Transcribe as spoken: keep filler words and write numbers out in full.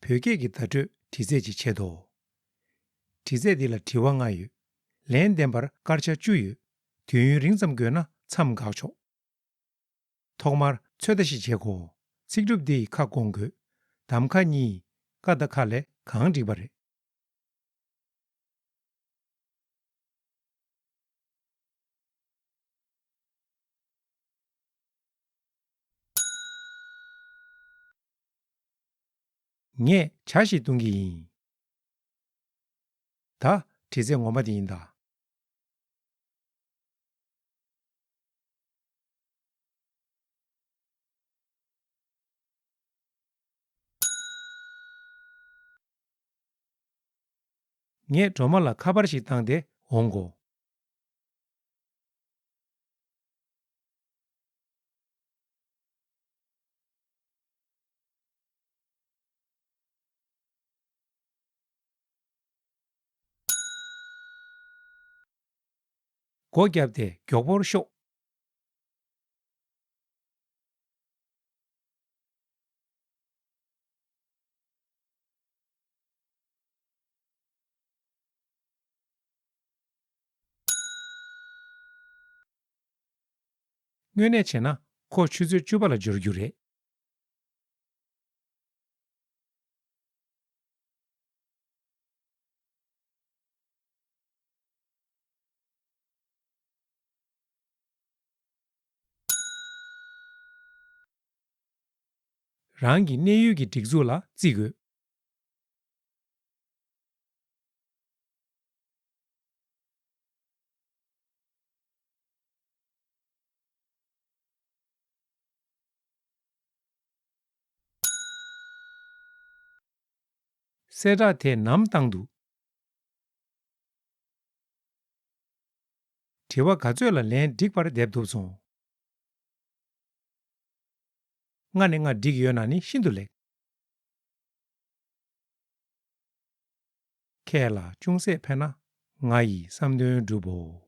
བོད་སྐད་ཀྱི་བརྡ་སྤྲོད་འདྲི་རྩད་ཅིག་བྱེད་དོ། འདྲི་རྩད་འདི་ལ་དྲི་བ་ལྔ་ཡོད། ལན་འདེབས་པར་སྐར་ཆ་བཅུ་ཡོད། དུས་ཡུན་རིང་ཙམ་དགོས་ན་མཚམས་འགག་ཆོག། ཐོག་མར་ཚོད་ལྟ་ཞིག་བྱེད་དགོས། ཚིག་གྲུབ་འདི་ཡི་ཁ་སྐོང་དགོས། གདམ་ཁ་གཉིས། ཀ་དང་ཁ་ལས་གང་འགྲིག་པ་རེད། ངས་ཇ་ཞིག་བཏུང་གི་ཡིན། ད་འདྲི་རྩད་ངོ་མ་དེ་ཡིན་ད། ངས་སྒྲོལ་མ་ལ་ཁ་པར་ཞིག་བཏང་སྟེ་འོང་གོ། སྒོ་བརྒྱབ་སྟེ་མགྱོགས་པོར་ཤོག། དངོས་གནས་བྱས་ན་ཁོ་ཆུ་ཚོད་བཅུ་པ་ལ་འབྱོར་རྒྱུ་རེད། རང་གི་གནས་ཡུལ་གྱི་སྒྲིག་འཛུགས་ལ་བརྩི་དགོས། གསལ་བསྒྲགས་དེ་ནམ་བཏང་འདུག། དྲི་བ་ག་ཚོད་ལ་ལན་འགྲིག་པར་འདེབས་ཐུབ་སོང་། ལྔ་ནས་ལྔ་འགྲིག་ཡོད་ན་ནི་ཤིན་ཏུ་ལེགས། ཁྱེད་ལ་ཅུང་ཟད་ཕན་ན་ང་ཡི་བསམ་དོན་འགྲུབ་བོ།